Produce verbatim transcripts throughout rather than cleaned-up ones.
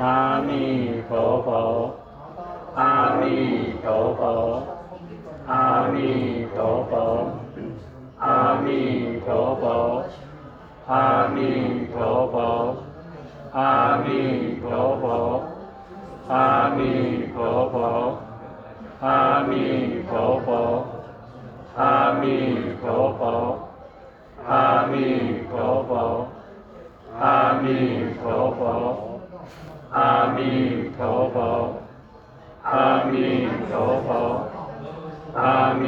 阿弥陀佛，阿弥陀佛，阿弥陀佛，阿弥陀佛，阿弥陀佛，阿弥陀佛，阿弥陀佛，阿弥陀佛，阿弥陀佛。 阿弥陀佛，阿弥陀佛，阿弥陀佛，阿弥陀佛，阿弥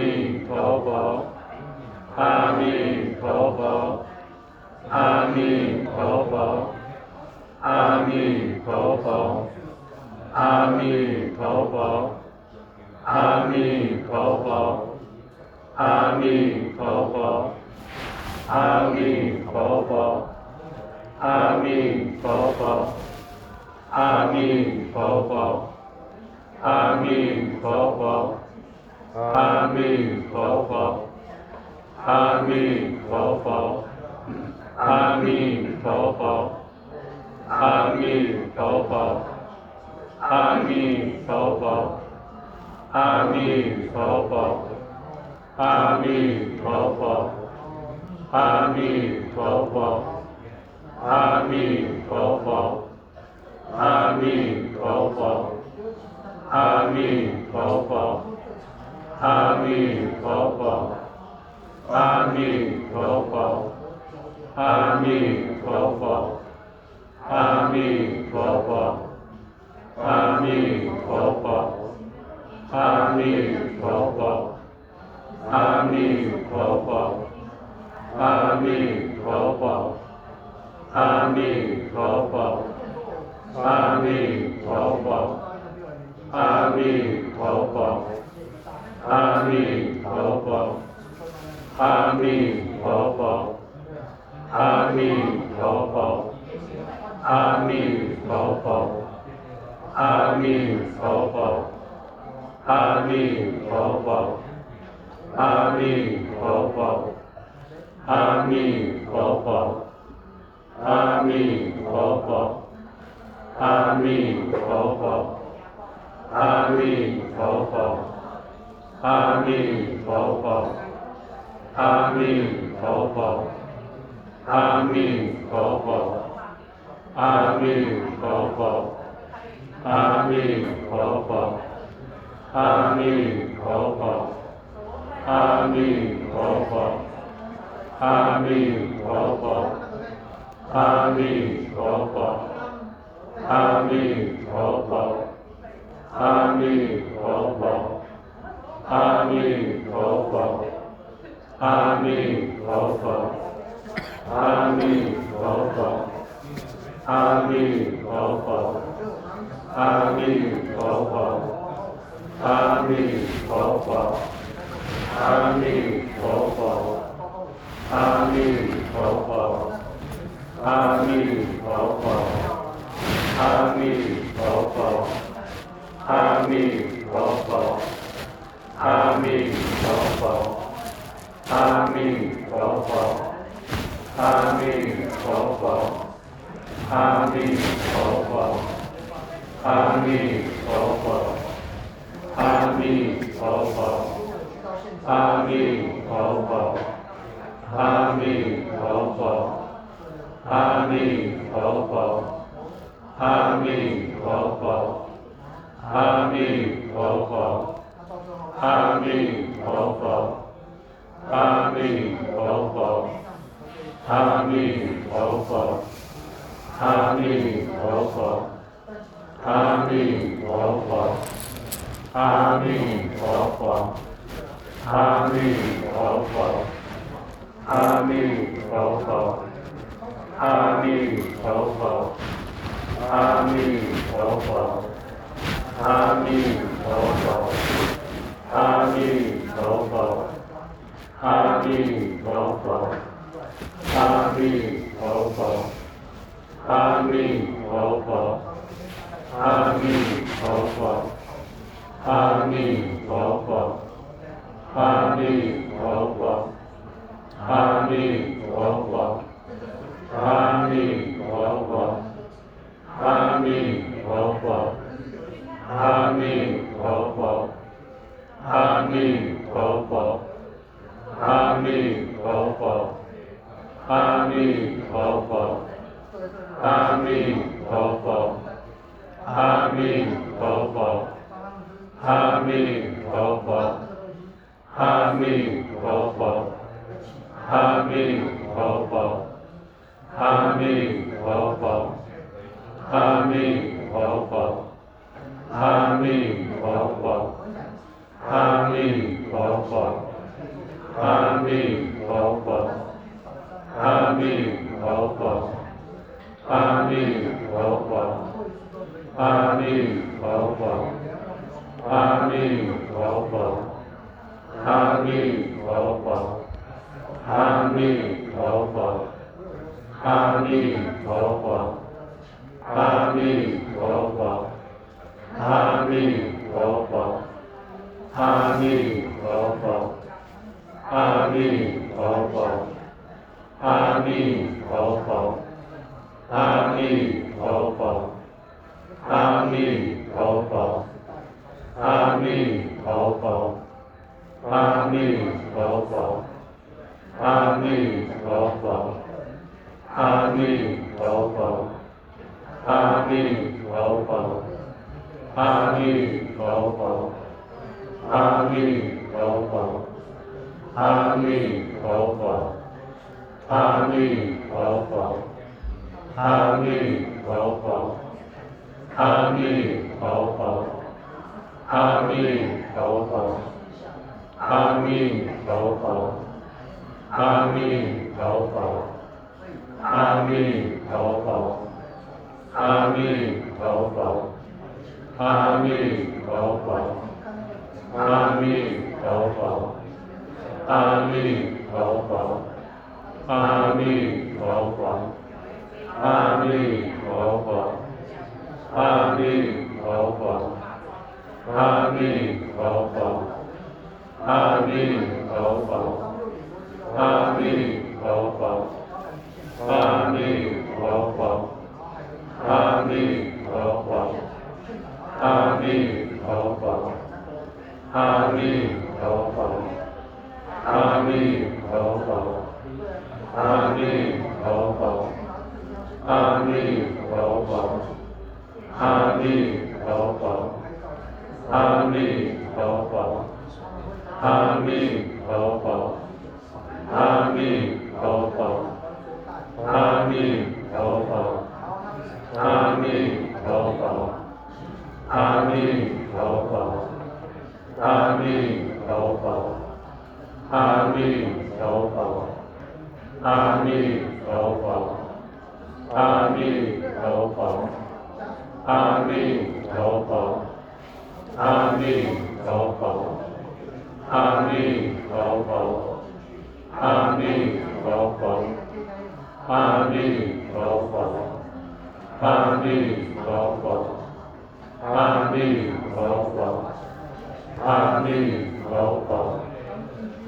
陀佛，阿弥陀佛，阿弥陀佛，阿弥陀佛，阿弥陀佛。 阿弥陀佛，阿弥陀佛，阿弥陀佛，阿弥陀佛，阿弥陀佛，阿弥陀佛，阿弥陀佛。 阿弥陀佛，阿弥陀佛，阿弥陀佛，阿弥陀佛，阿弥陀佛，阿弥陀佛，阿弥陀佛，阿弥陀佛，阿弥陀佛，阿弥陀佛，阿弥陀佛。 阿弥陀佛，阿弥陀佛，阿弥陀佛，阿弥陀佛，阿弥陀佛，阿弥陀佛，阿弥陀佛，阿弥陀佛，阿弥陀佛，阿弥陀佛。 阿弥陀佛，阿弥陀佛，阿弥陀佛，阿弥陀佛，阿弥陀佛，阿弥陀佛，阿弥陀佛。 阿弥陀佛，阿弥陀佛，阿弥陀佛，阿弥陀佛，阿弥陀佛，阿弥陀佛，阿弥陀佛，阿弥陀佛，阿弥陀佛，阿弥陀佛。 阿弥陀佛，阿弥陀佛，阿弥陀佛，阿弥陀佛，阿弥陀佛，阿弥陀佛，阿弥陀佛，阿弥陀佛，阿弥陀佛，阿弥陀佛。 阿弥陀佛，阿弥陀佛，阿弥陀佛，阿弥陀佛，阿弥陀佛，阿弥陀佛，阿弥陀佛。 阿弥陀佛，阿弥陀佛，阿弥陀佛，阿弥陀佛，阿弥陀佛，阿弥陀佛。 阿弥陀佛，阿弥陀佛，阿弥陀佛，阿弥陀佛，阿弥陀佛，阿弥陀佛，阿弥陀佛。 阿弥陀佛，阿弥陀佛，阿弥陀佛，阿弥陀佛，阿弥陀佛，阿弥陀佛，阿弥陀佛。 阿弥陀佛，阿弥陀佛，阿弥陀佛，阿弥陀佛，阿弥陀佛，阿弥陀佛，阿弥陀陀佛，阿弥陀佛，阿弥陀佛，阿弥陀佛，阿弥陀佛，阿弥陀佛，阿弥陀佛，阿弥陀佛。 阿弥陀佛，阿弥陀佛，阿弥陀佛，阿弥陀佛，阿弥陀佛，阿弥陀佛，阿弥陀佛，阿弥陀佛。 阿弥陀佛，阿弥陀佛，阿弥陀佛，阿弥陀佛，阿弥陀佛，阿弥陀佛，阿弥陀佛，阿弥陀佛，阿弥陀佛，阿弥陀佛。 阿弥陀佛，阿弥陀佛，阿弥陀佛，阿弥陀佛，阿弥陀佛，阿弥陀佛，阿弥陀佛，阿弥陀佛，阿弥陀佛，阿弥陀佛，阿弥陀佛。 阿弥陀佛，阿弥陀佛，阿弥陀佛，阿弥陀佛，阿弥陀佛，阿弥陀佛，阿弥陀佛，阿弥陀佛，阿弥陀佛，阿弥陀佛，阿弥陀佛。 阿弥陀佛，阿弥陀佛，阿弥陀佛，阿弥陀佛，阿弥陀佛，阿弥陀佛，阿弥陀佛，阿弥陀佛，阿弥陀佛。 阿弥陀佛，阿弥陀佛，阿弥陀佛，阿弥陀佛，阿弥陀佛，阿弥陀佛，阿弥陀佛，阿弥陀佛，阿弥陀佛，阿弥陀佛，阿弥陀佛。 阿弥陀佛，阿弥陀佛，阿弥陀佛，阿弥陀佛，阿弥陀佛，阿弥陀佛，阿弥陀佛，阿弥陀佛，阿弥陀佛。 阿弥陀佛，阿弥陀佛，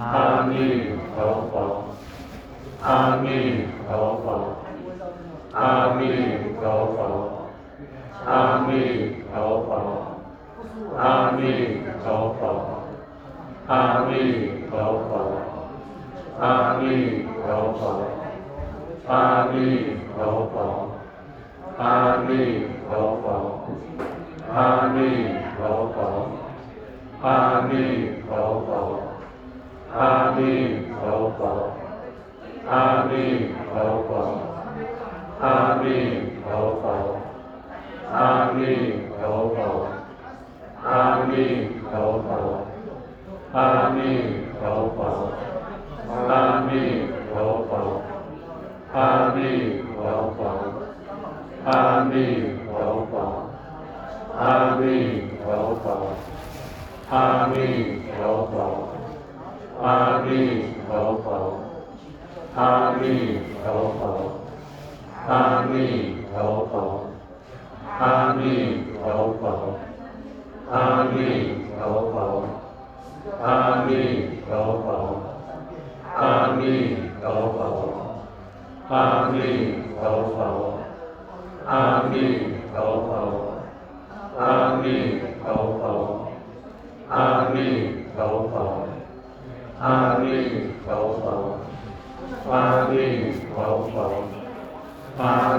阿弥陀佛，阿弥陀佛，阿弥陀佛，阿弥陀佛，阿弥陀佛。 阿弥陀佛，阿弥陀佛，阿弥陀佛，阿弥陀佛，阿弥陀佛，阿弥陀佛，阿弥陀佛。 阿弥陀佛，阿弥陀佛，阿弥陀佛，阿弥陀佛，阿弥陀佛，阿弥陀佛，阿弥陀佛，阿弥陀佛，阿弥陀佛，阿弥陀佛。 阿弥陀佛，阿弥陀佛，阿弥陀佛，阿弥陀佛，阿弥陀佛，阿弥陀佛，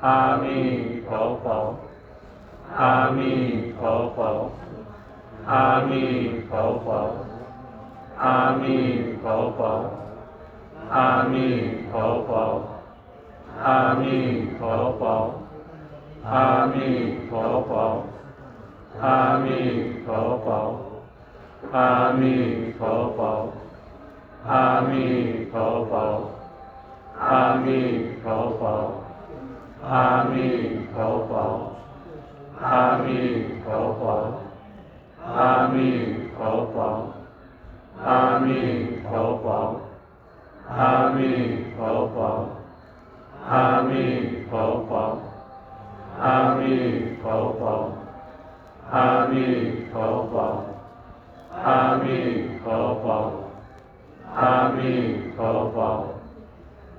阿弥陀佛，阿弥陀佛，阿弥陀佛，阿弥陀佛，阿弥陀佛，阿弥陀佛，阿弥陀佛，阿弥陀佛。 阿弥陀佛，阿弥陀佛，阿弥陀佛，阿弥陀佛，阿弥陀佛，阿弥陀佛，阿弥陀佛。 阿弥陀佛，阿弥陀佛，阿弥陀佛，阿弥陀佛，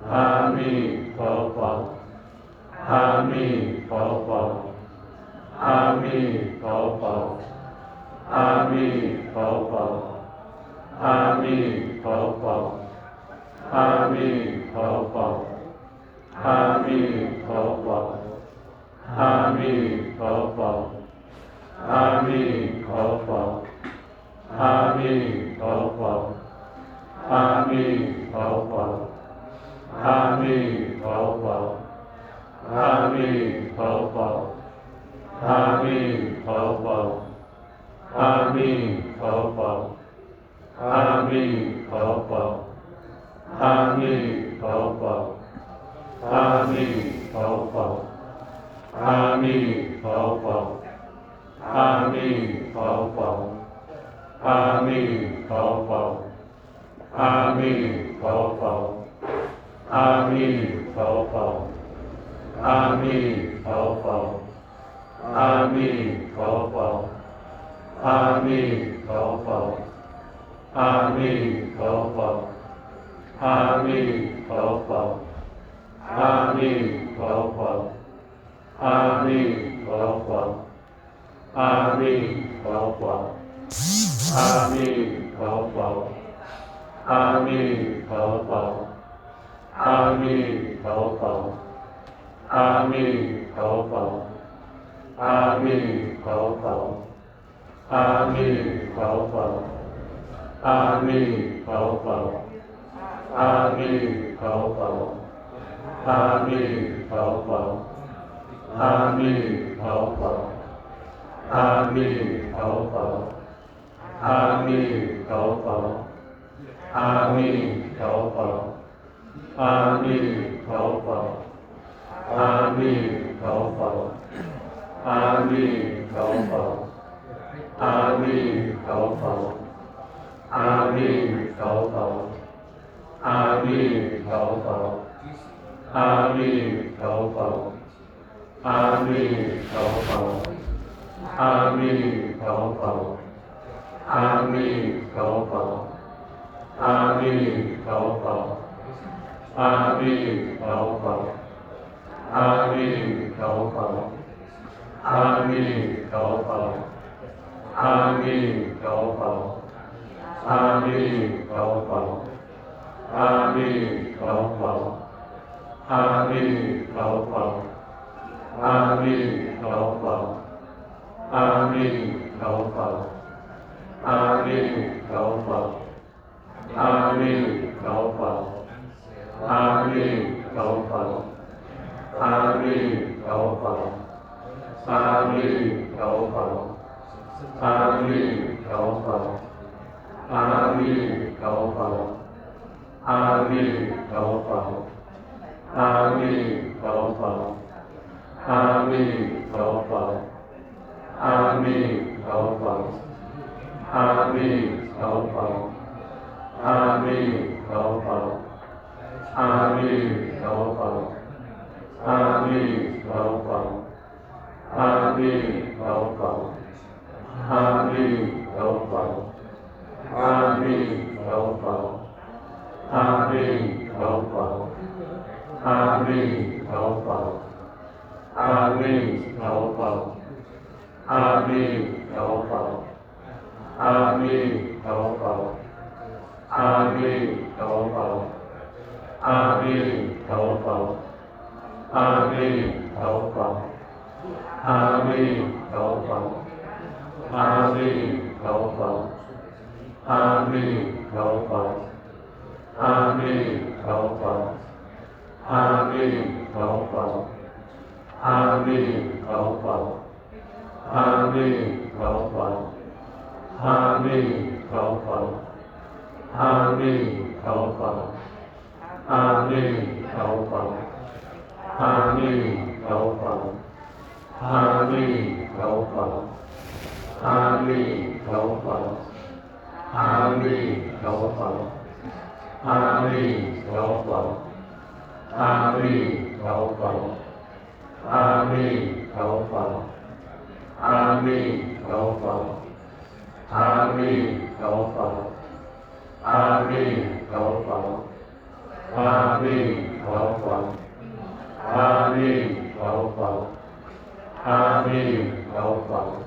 阿弥陀佛，阿弥陀佛，阿弥陀佛，阿弥陀佛，阿弥陀佛，阿弥陀佛，阿弥陀佛。 阿弥陀佛，阿弥陀佛，阿弥陀佛，阿弥陀佛，阿弥陀佛，阿弥陀佛，阿弥陀佛，阿弥陀佛，阿弥陀佛，阿弥陀佛。 阿弥陀佛，阿弥陀佛，阿弥陀佛，阿弥陀佛，阿弥陀佛，阿弥陀佛，阿弥陀佛，阿弥陀佛，阿弥陀佛。 阿弥陀佛，阿弥陀佛，阿弥陀佛，阿弥陀佛，阿弥陀佛，阿弥陀佛，阿弥陀佛，阿弥陀佛，阿弥陀佛。 阿弥陀佛，阿弥陀佛，阿弥陀佛，阿弥陀佛，阿弥陀佛，阿弥陀佛，阿弥陀佛，阿弥陀佛，阿弥陀佛。 阿弥陀佛，阿弥陀佛，阿弥陀佛，阿弥陀佛，阿弥陀佛，阿弥陀佛，阿弥陀佛，阿弥陀佛，阿弥陀佛。 阿弥陀佛，阿弥陀佛，阿弥陀佛，阿弥陀佛，阿弥陀佛，阿弥陀佛，阿弥陀佛，阿弥陀佛，阿弥陀佛。 阿弥陀佛，阿弥陀佛，阿弥陀佛，阿弥陀佛，阿弥陀佛，阿弥陀佛，阿弥陀佛，阿弥陀佛，阿弥陀佛，阿弥陀佛。 阿弥陀佛，阿弥陀佛，阿弥陀佛，阿弥陀佛，阿弥陀佛，阿弥陀佛，阿弥陀佛，阿弥陀佛。 阿弥陀佛，阿弥陀佛，阿弥陀佛，阿弥陀佛，阿弥陀佛，阿弥陀佛，阿弥陀佛。 阿弥陀佛，阿弥陀佛，阿弥陀佛，阿弥陀陀佛。阿彌陀佛。阿弥陀佛。阿弥陀佛。阿弥陀佛。阿弥陀佛。阿弥陀佛。阿弥陀佛。阿弥陀佛。 阿弥陀佛。阿弥陀佛。阿弥陀佛。阿弥陀佛。阿弥陀佛。阿弥陀佛。阿弥陀佛。 阿弥陀佛。阿弥陀佛。阿弥陀佛。阿弥陀佛。阿弥陀佛。阿弥陀佛。阿弥陀佛。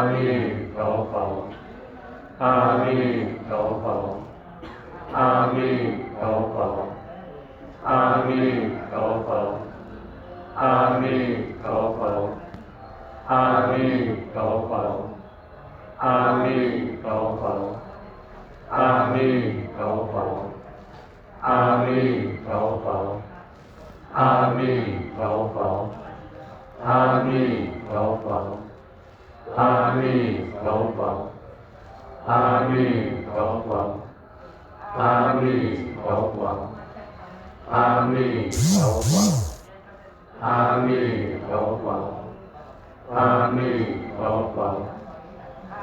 阿弥陀佛。阿弥陀佛。阿弥陀佛。阿弥陀佛。阿弥陀佛。阿弥陀佛。阿弥陀佛。阿弥陀佛。阿弥陀佛。阿弥陀佛。阿弥陀佛。 阿弥陀佛。阿弥陀佛。阿弥陀佛。阿弥陀佛。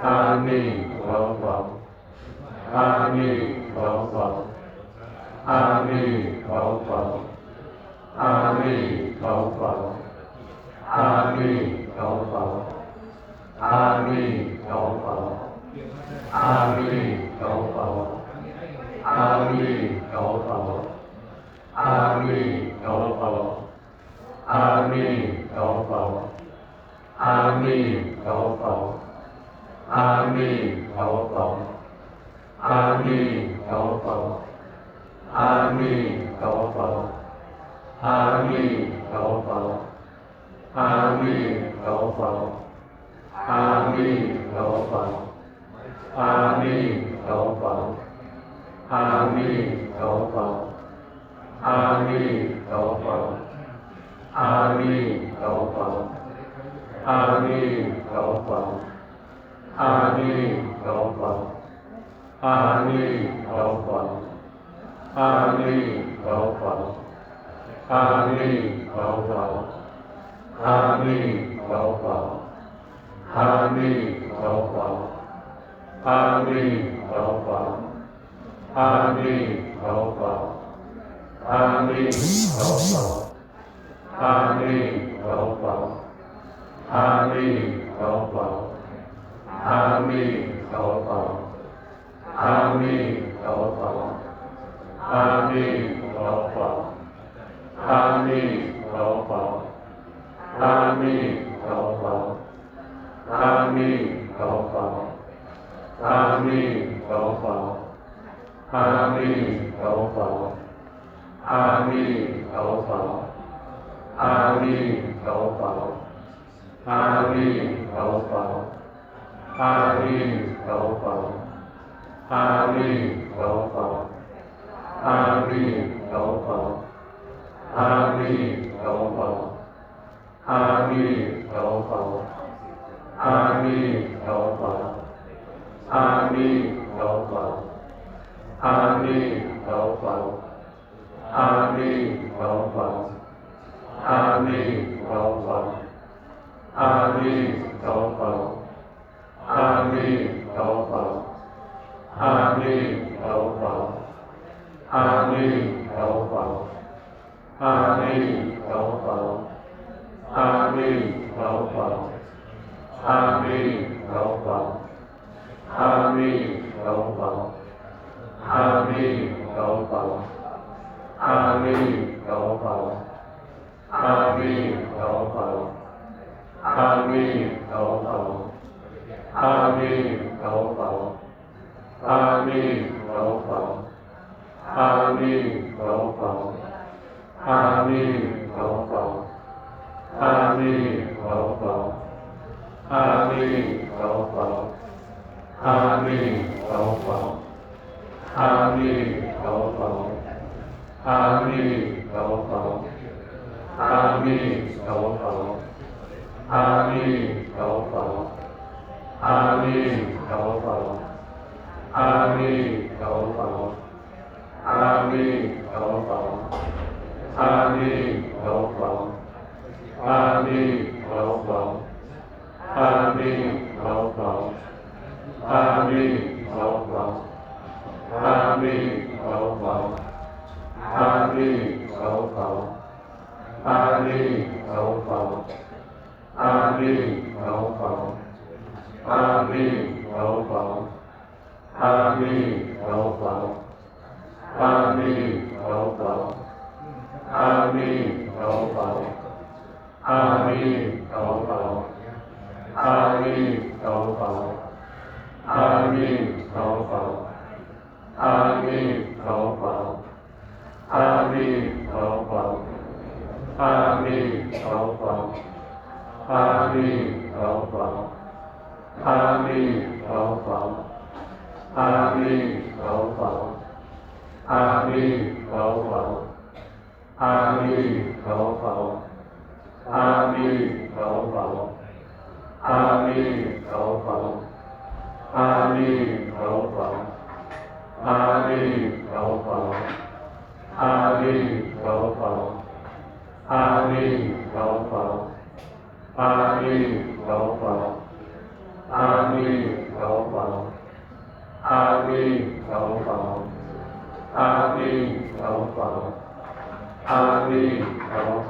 阿弥陀佛。阿弥陀佛。阿弥陀佛。 阿弥陀佛。阿弥陀佛。阿弥陀佛。阿弥陀佛。阿弥陀佛。阿弥陀佛。阿弥陀佛。阿弥陀佛。 阿弥陀佛。阿弥陀佛。阿弥陀佛。阿弥陀佛。阿弥陀佛。阿弥陀佛。阿弥陀佛。 阿弥陀佛。阿弥陀佛。阿弥陀佛。阿弥陀佛。阿弥陀佛。阿弥陀佛。阿弥陀佛。 阿弥陀佛。阿弥陀佛。阿弥陀佛。阿弥陀佛。阿弥陀佛。阿弥陀佛。阿弥陀佛。 阿弥陀佛。阿弥陀佛。阿弥陀佛。阿弥陀佛。阿弥陀佛。阿弥陀佛。阿弥陀佛。阿弥陀佛。 阿弥陀佛。阿弥陀佛。阿弥陀佛。阿弥陀佛。阿弥陀佛。阿弥陀佛。 阿弥陀佛。阿弥陀佛。阿弥陀佛。阿弥陀佛。阿弥陀佛。阿弥陀佛。阿弥陀佛。阿弥陀佛。阿弥陀佛。阿弥陀佛。 阿弥陀佛。阿弥陀佛。阿弥陀佛。阿弥陀佛。阿弥陀佛。阿弥陀佛。阿弥陀佛。阿弥陀佛。阿弥陀佛。 阿弥陀佛。阿弥陀佛。阿弥陀佛。阿弥陀佛，阿弥陀佛，阿弥陀佛，阿弥陀佛，阿弥陀佛，阿弥陀佛，阿弥陀佛，阿弥陀佛，阿弥陀佛。 阿弥陀佛，阿弥陀佛，阿弥陀佛，阿弥陀佛，阿弥陀佛，阿弥陀佛，阿弥陀佛，阿弥陀佛，阿弥陀佛。 阿弥陀佛，阿弥陀佛，阿弥陀佛，阿弥陀佛，阿弥陀佛，阿弥陀佛。 阿弥陀佛，阿弥陀佛，阿弥陀佛，阿弥陀佛，阿弥陀佛，阿弥陀佛，阿弥陀佛，阿弥陀佛。 阿弥陀佛，阿弥陀佛，阿弥陀佛，阿弥陀佛，阿弥陀佛，阿弥陀佛，阿弥陀佛，阿弥陀佛，阿弥陀佛，阿弥陀佛。 阿弥陀佛，阿弥陀佛，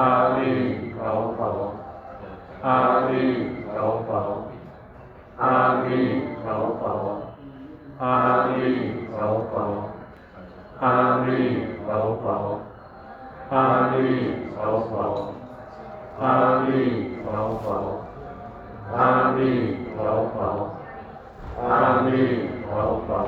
阿弥陀佛，阿弥陀佛，阿弥陀佛，阿弥陀佛，阿弥陀佛，阿弥陀佛，阿弥陀佛。 阿弥陀佛，阿弥陀佛，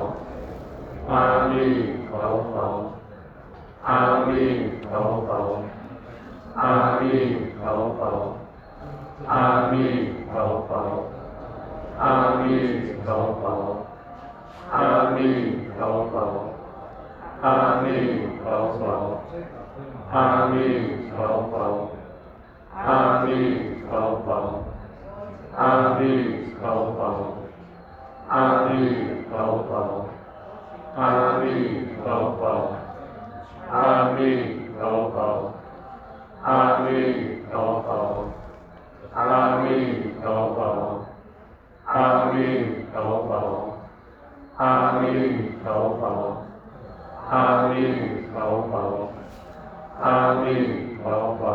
阿弥陀佛，阿弥陀佛，阿弥陀佛，阿弥陀佛，阿弥陀佛。 阿弥陀佛，阿弥陀佛，阿弥陀佛，阿弥陀佛，阿弥陀佛，阿弥陀佛，阿弥陀佛。 阿弥陀佛，阿弥陀佛，阿弥陀佛，阿弥陀佛，阿弥陀佛，阿弥陀佛，阿弥陀佛。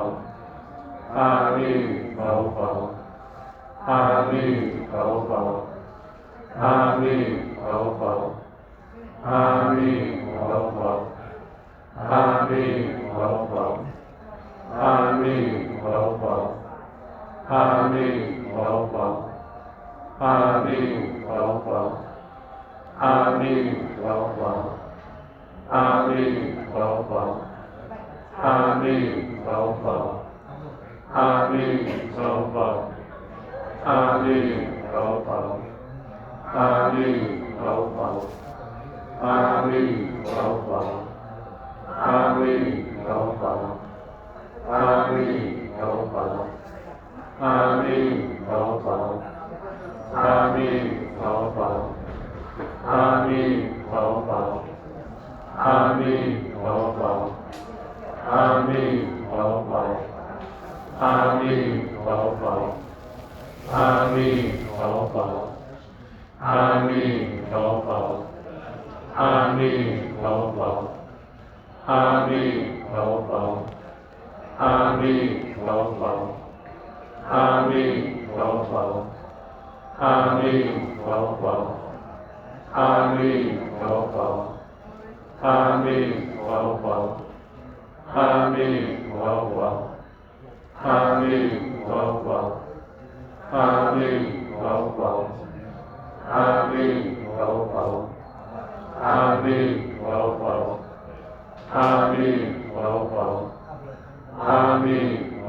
阿弥陀佛，阿弥陀佛，阿弥陀佛，阿弥陀佛，阿弥陀佛，阿弥陀佛，阿弥陀佛。 阿弥陀佛，阿弥陀佛，阿弥陀佛，阿弥陀佛，阿弥陀佛，阿弥陀佛，阿弥陀佛。 阿弥陀佛，阿弥陀佛，阿弥陀佛，阿弥陀佛，阿弥陀佛，阿弥陀佛，阿弥陀佛，阿弥陀佛。 阿弥陀佛，阿弥陀佛，阿弥陀佛，阿弥陀佛，阿弥陀佛，阿弥陀佛，阿弥陀佛。 阿弥陀佛，阿弥陀佛，阿弥陀佛，阿弥陀佛，阿弥陀佛，阿弥陀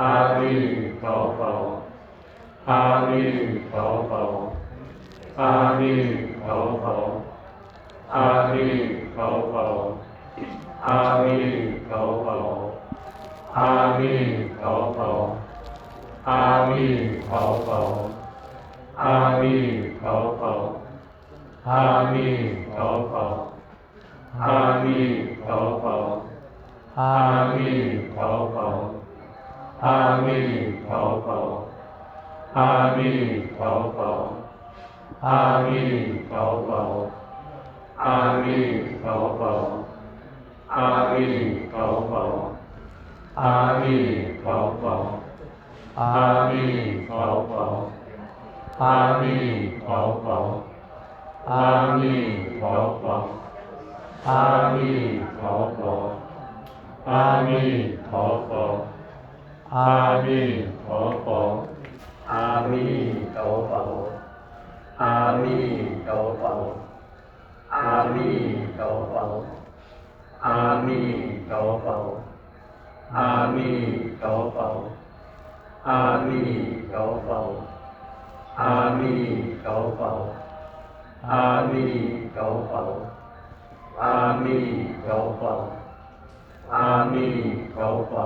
阿弥陀佛，阿弥陀佛，阿弥陀佛，阿弥陀佛，阿弥陀佛，阿弥陀佛，阿弥陀佛，阿弥陀佛。 阿弥陀佛，阿弥陀佛，阿弥陀佛，阿弥陀佛，阿弥陀佛，阿弥陀佛，阿弥陀佛，阿弥陀佛，阿弥陀佛。 阿弥陀佛，阿弥陀佛，阿弥陀佛，阿弥陀佛，阿弥陀佛，阿弥陀佛，阿弥陀佛，阿弥陀佛。 阿弥陀佛，阿弥陀佛，阿弥陀佛，阿弥陀佛，阿弥陀佛，阿弥陀佛，阿弥陀佛，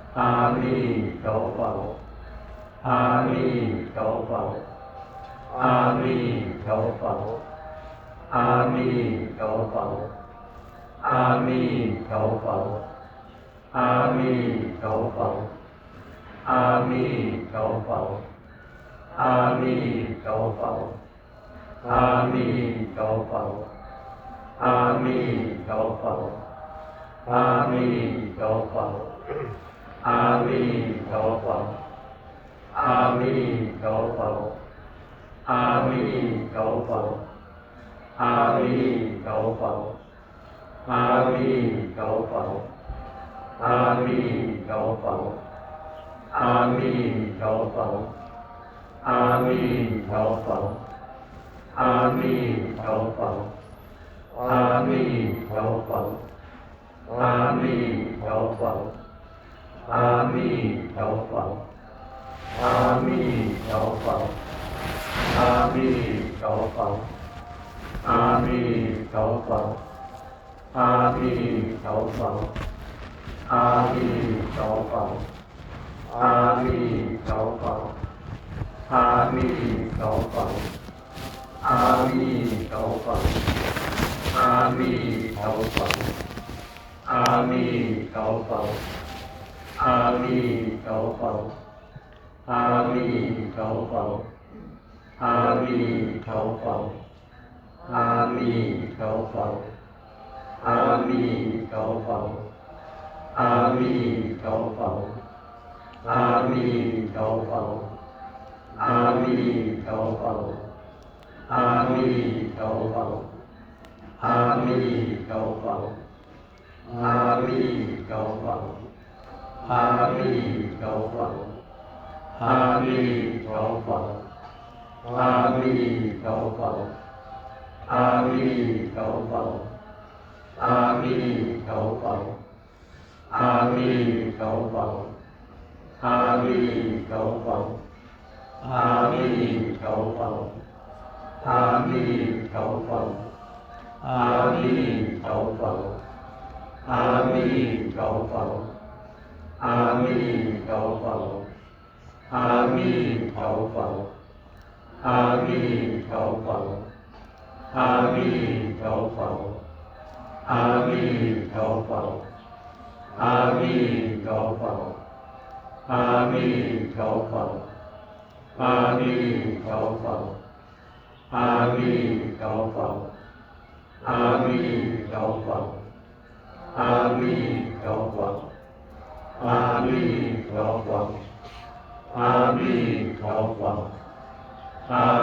阿弥陀佛。 阿弥陀佛，阿弥陀佛，阿弥陀佛，阿弥陀佛，阿弥陀佛，阿弥陀佛，阿弥陀佛。 阿弥陀佛，阿弥陀佛，阿弥陀佛，阿弥陀佛，阿弥陀佛，阿弥陀佛，阿弥陀佛，阿弥陀佛，阿弥陀佛。 阿弥陀佛，阿弥陀佛，阿弥陀佛，阿弥陀佛，阿弥陀佛，阿弥陀佛。 阿弥陀佛，阿弥陀佛，阿弥陀佛，阿弥陀佛，阿弥陀佛，阿弥陀佛，阿弥陀佛。 阿弥陀佛，阿弥陀佛，阿弥陀佛，阿弥陀佛，阿弥陀佛，阿弥陀佛，阿弥陀佛，阿弥陀佛，阿弥陀佛，阿弥陀佛。 阿弥陀佛，阿弥陀佛，阿弥陀佛，阿弥陀佛，阿弥陀佛，阿弥陀佛，阿弥陀佛。 阿弥陀佛，阿弥陀佛，阿弥陀佛，阿弥陀佛，阿弥陀佛，阿弥陀佛。 阿弥陀佛，阿弥陀佛，阿弥陀佛，阿弥陀佛，阿弥陀佛，阿弥陀佛。 阿弥陀佛，阿弥陀佛，阿弥陀佛，阿弥陀佛，阿弥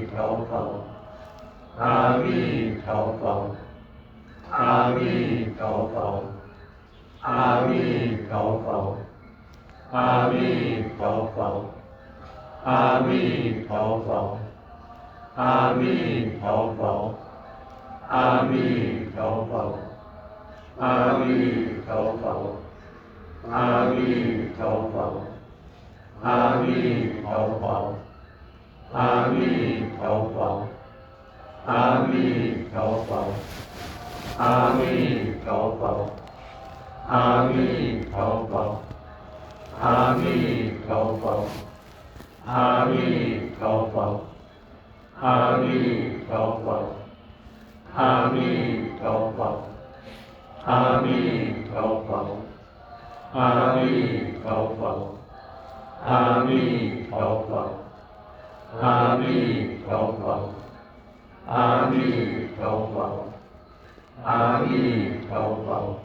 陀佛，阿弥陀佛。 阿弥陀佛，阿弥陀佛，阿弥陀佛，阿弥陀佛，阿弥陀佛，阿弥陀佛，阿弥陀佛，阿弥陀佛，阿弥陀佛，阿弥陀佛，阿弥陀佛，阿弥陀佛，阿弥陀佛，阿弥陀佛。 阿弥陀佛，阿弥陀佛，阿弥陀佛，阿弥陀佛，阿弥陀佛，阿弥陀佛。 阿弥陀佛，阿弥陀佛，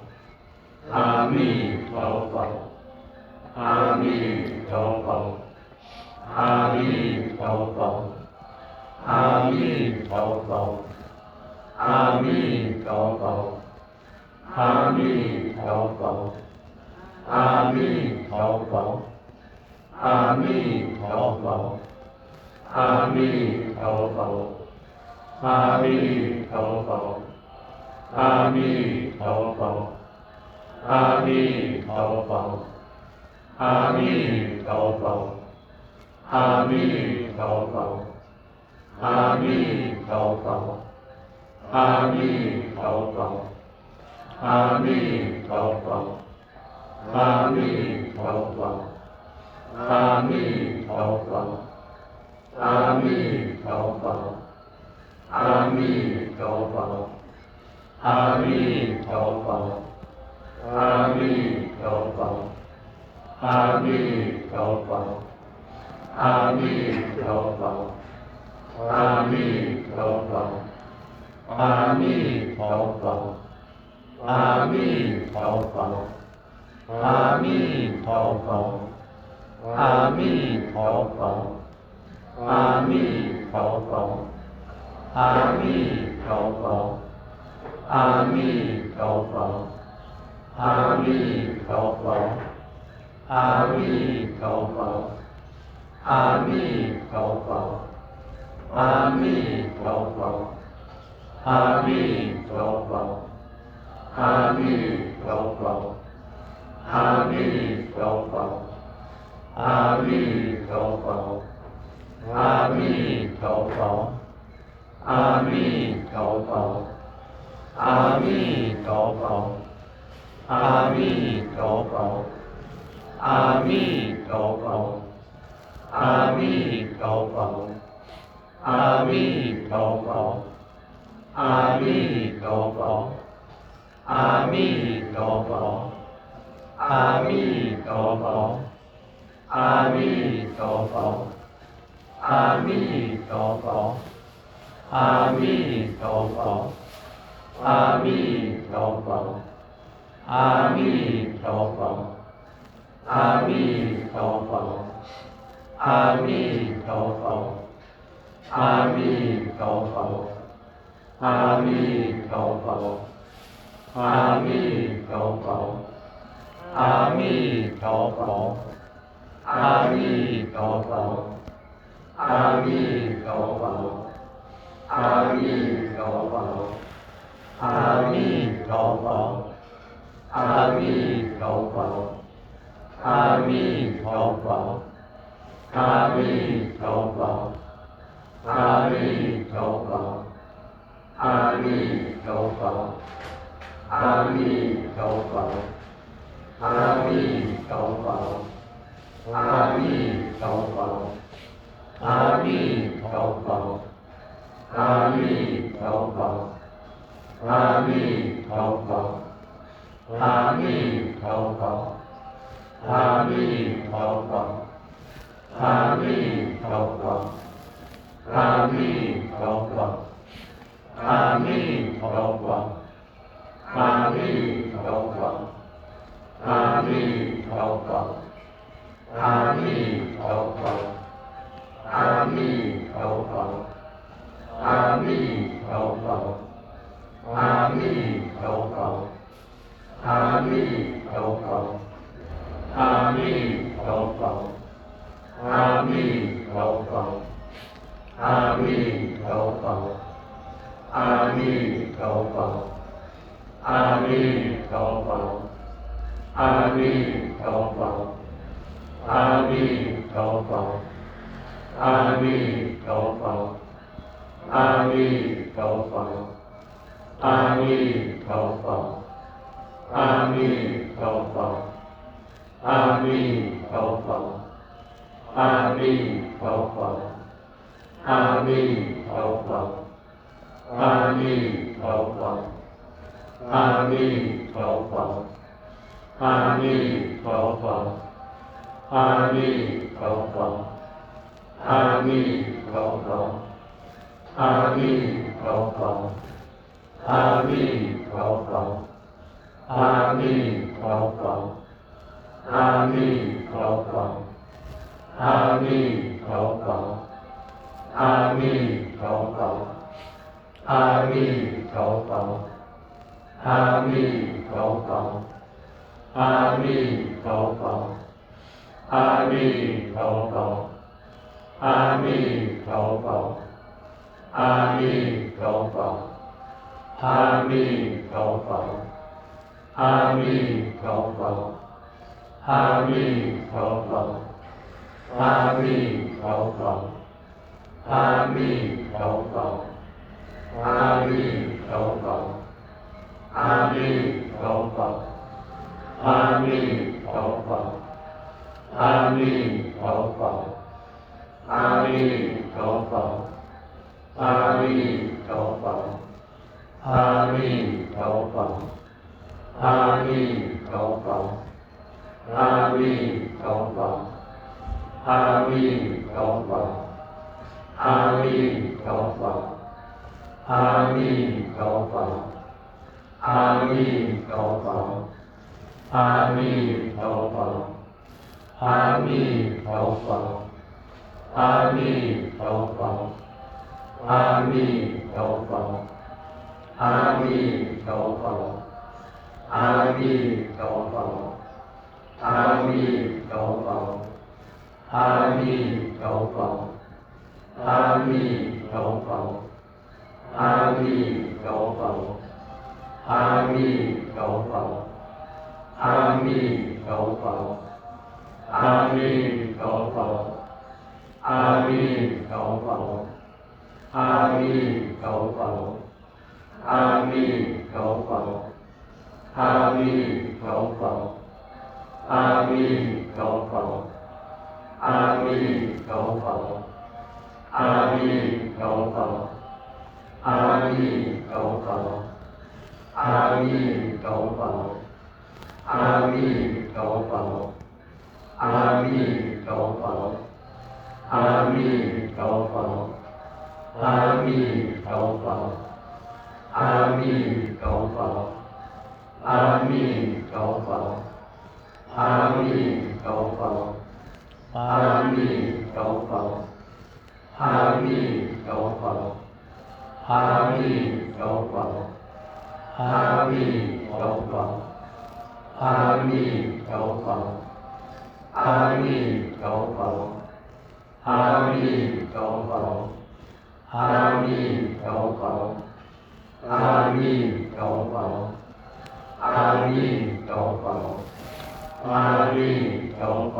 阿弥陀佛，阿弥陀佛，阿弥陀佛，阿弥陀佛，阿弥陀佛，阿弥陀佛。 阿弥陀佛，阿弥陀佛，阿弥陀佛，阿弥陀佛，阿弥陀佛，阿弥陀佛，阿弥陀佛。 阿弥陀佛，阿弥陀佛，阿弥陀佛，阿弥陀佛，阿弥陀佛，阿弥陀佛，阿弥陀佛。 阿弥陀佛，阿弥陀佛，阿弥陀佛，阿弥陀佛，阿弥陀佛，阿弥陀佛，阿弥陀佛。 阿弥陀佛，阿弥陀佛，阿弥陀佛，阿弥陀佛，阿弥陀佛，阿弥陀佛。 阿弥陀佛，阿弥陀佛，阿弥陀佛，阿弥陀佛，阿弥陀佛，阿弥陀佛，阿弥陀佛。 阿弥陀佛，阿弥陀佛，阿弥陀佛，阿弥陀佛，阿弥陀佛，阿弥陀佛，阿弥陀佛，阿弥陀佛，阿弥陀佛。 阿弥陀佛，阿弥陀佛，阿弥陀佛，阿弥陀佛，阿弥陀佛，阿弥陀佛，阿弥陀佛。 阿弥陀佛，阿弥陀佛，阿弥陀佛，阿弥陀佛，阿弥陀佛，阿弥陀佛，阿弥陀佛，阿弥陀佛，阿弥陀佛，阿弥陀佛。 阿弥陀佛，阿弥陀佛，阿弥陀佛，阿弥陀佛，阿弥陀佛，阿弥陀佛，阿弥陀佛。 阿弥陀佛，阿弥陀佛，阿弥陀佛，阿弥陀佛，阿弥陀佛，阿弥陀佛，阿弥陀佛。 阿弥陀佛，阿弥陀佛，阿弥陀佛，阿弥陀佛，阿弥陀佛，阿弥陀佛，阿弥陀佛，阿弥陀佛。 阿弥陀佛，阿弥陀佛，阿弥陀佛，阿弥陀佛，阿弥陀佛，阿弥陀佛，阿弥陀佛，阿弥陀佛，阿弥陀佛，阿弥陀佛，阿弥陀佛。 阿弥陀佛，阿弥陀佛，阿弥陀佛，阿弥陀佛，阿弥陀佛，阿弥陀佛。 阿弥陀佛，阿弥陀佛，阿弥陀佛，阿弥陀佛，阿弥陀佛，阿弥陀佛，阿弥陀佛，阿弥陀佛。 阿弥陀佛，阿弥陀佛，阿弥陀佛，阿弥陀佛，阿弥陀佛，阿弥陀佛，阿弥陀佛。 阿弥陀佛，阿弥陀佛，阿弥陀佛，阿弥陀佛，阿弥陀佛，阿弥陀佛。 阿弥陀佛，阿弥陀佛，阿弥陀佛，阿弥陀佛，阿弥陀佛，阿弥陀佛，阿弥陀佛。 阿弥陀佛，阿弥陀佛，阿弥陀佛，阿弥陀佛，阿弥陀佛，阿弥陀佛，阿弥陀佛，阿弥陀佛。 阿弥陀佛，阿弥陀佛，阿弥陀佛，阿弥陀佛，阿弥陀佛，阿弥陀佛，阿弥陀佛。 阿弥陀佛，阿弥陀佛，阿弥陀佛，阿弥陀佛，阿弥陀佛，阿弥陀佛。 阿弥陀佛，阿弥陀佛，阿弥陀佛，阿弥陀佛，阿弥陀佛，阿弥陀佛，阿弥陀佛，阿弥陀佛。 阿弥陀佛，阿弥陀佛，阿弥陀佛，阿弥陀佛，阿弥陀佛，阿弥陀佛，阿弥陀佛。 阿弥陀佛，阿弥陀佛，阿弥陀佛，阿弥陀佛，阿弥陀佛，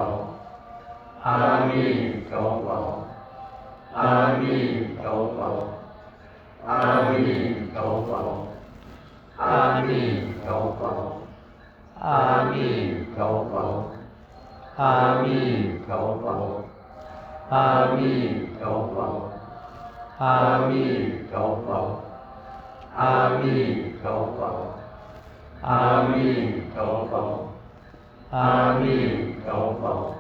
阿弥陀佛，阿弥陀佛。 阿弥陀佛，阿弥陀佛，阿弥陀佛，阿弥陀佛，阿弥陀佛，阿弥陀佛，阿弥陀佛。 阿弥陀佛，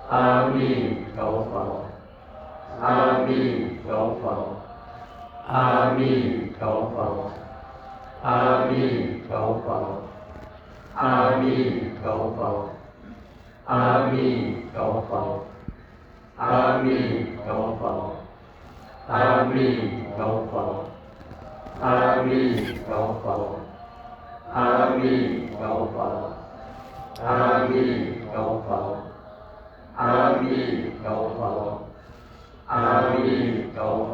阿弥陀佛，阿弥陀佛，阿弥陀佛，阿弥陀佛，阿弥陀佛，阿弥陀佛。 阿弥陀佛，阿弥陀佛，阿弥陀佛，阿弥陀佛，阿弥陀佛，阿弥陀佛，阿弥陀佛。